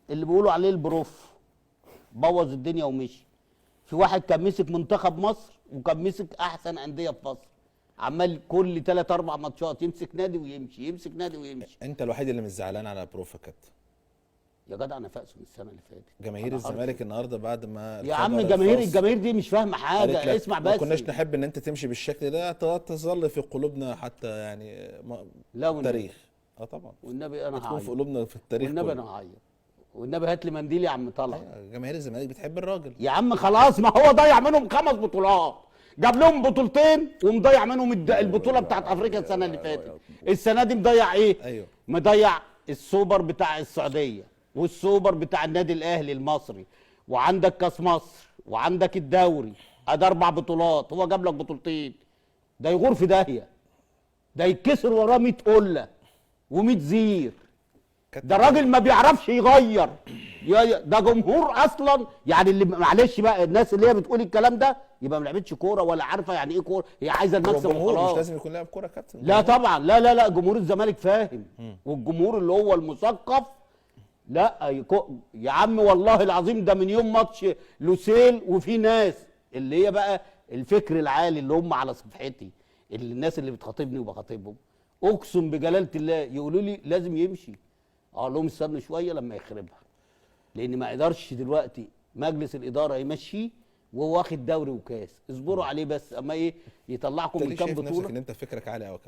اللي بيقولوا عليه البروف بوظ الدنيا ومشي. في واحد كان مسك منتخب مصر وكان مسك احسن اندية في مصر، عمال كل 3 4 ماتشات يمسك نادي ويمشي، يمسك نادي ويمشي. انت الوحيد اللي مش زعلان على بروف يا كابتن. يا جدع انا فاقسه من السنة اللي فاتت. جماهير أنا الزمالك النهارده بعد ما يا عم الخبر جماهير، الخاص الجماهير دي مش فاهمه قالت حاجة. لك اسمع ما بس، كناش نحب ان انت تمشي بالشكل ده، تظل في قلوبنا حتى يعني لا والنبي. تاريخ. طبعا والنبي انا هتكون في هعيط، قلوبنا في التاريخ والنبي كله. انا هعيط، والنبي هات لي منديل يا عم طلعت. أيوة، جماهير الزمالك بتحب الراجل يا عم خلاص، ما هو ضيع منهم 5 بطولات، جاب لهم بطولتين ومضيع منهم البطولة بتاعت افريقيا السنة اللي فاتت. السنة دي مضيع ايه؟ ايوه. مضيع السوبر بتاع السعودية والسوبر بتاع النادي الاهلي المصري، وعندك كاس مصر وعندك الدوري، ادي 4 بطولات، هو جاب لك بطولتين. ده يغور في داهية، ده يتكسر وراه 100 قلة و100 زير. ده راجل ما بيعرفش يغير، ده جمهور اصلا يعني. اللي معلش بقى الناس اللي هي بتقول الكلام ده يبقى ما لعبتش كورة ولا عارفه يعني ايه كورة، هي عايزه هو المكسب الجمهور مش وخلاص. لازم يكون لاعب كورة يا كابتن. لا طبعا، لا لا لا، جمهور الزمالك فاهم، والجمهور اللي هو المثقف لا يا عم والله العظيم ده من يوم ماتش لوسيل، وفي ناس اللي هي بقى الفكر العالي اللي هم على صفحتي، اللي الناس اللي بتخاطبني وبخاطبهم، اقسم بجلاله الله يقولوا لي لازم يمشي، اقول لهم استنوا شوية لما يخربها، لان ما يقدرش دلوقتي مجلس الادارة يمشيه وهو واخد دوري وكاس، اصبروا عليه بس اما ايه يطلعكم انت من ليه كام شايف نفسك بطوله. ان انت فكرك عالي قوي يا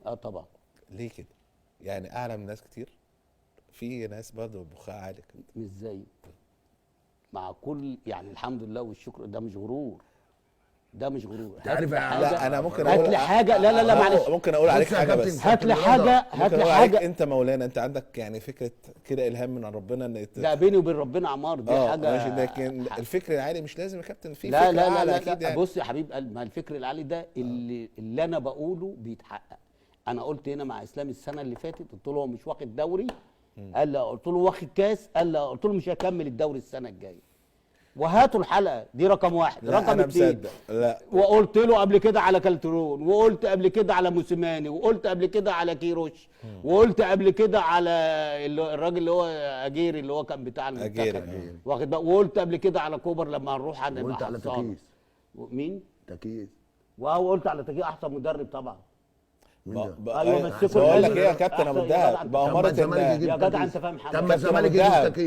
كابتن؟ طبعا. ليه كده؟ يعني اعلى من ناس كتير، في ناس برضه مخها عالي كده. مش زي مع كل يعني الحمد لله والشكر، ده مش غرور، ده مش غرور. انت عارف لا انا ممكن هات اقول لي حاجة. لا لا لا معلش، ممكن اقول عليك بص يا حاجة كابتن، بس. هات لي حاجة، هات ممكن لي اقول عليك حاجة. انت مولانا، انت عندك يعني فكرة كده الهام من ربنا ان لا بيني وبين ربنا عمار دي حاجة ماشي، لكن الفكر العالي مش لازم يا كابتن في لا فكر لا لا اعلى لا, اكيد لا يعني. بص يا حبيب قلبي، ما الفكر العالي ده اللي انا بقوله بيتحقق. انا قلت هنا مع اسلام السنة اللي فاتت، قلت له هو مش واخد دوري، قال لا، قلت له واخد كاس، قال لا، قلت له مش هكمل الدوري السنة الجاية. وهاتوا الحلقة دي رقم 1. لا رقم انا 2، مصدق. لا وقلت له قبل كده على كالترون، وقلت قبل كده على موسيماني، وقلت قبل كده على كيروش، وقلت قبل كده على الراجل اللي هو اجيري اللي هو كان بتاع المنتخب، أجيري، واخد بقى، وقلت قبل كده على كوبر لما هنروح هنبقى وقلت على حصانة. تكيس. مين؟ تكيس. وقلت على تكيس احسن مدرب طبعا. مين ده؟ ايوه مسكوا بقول لك الحلو. ايه يا كابتن ابو أحسن- يا الدهب، جدع بأمارة طب ما الزمالك ان يجيب يا جدع تكيس. انت فاهم حاجة. طب ما كابتن الزمالك أبو يجيب الدهب. تكيس.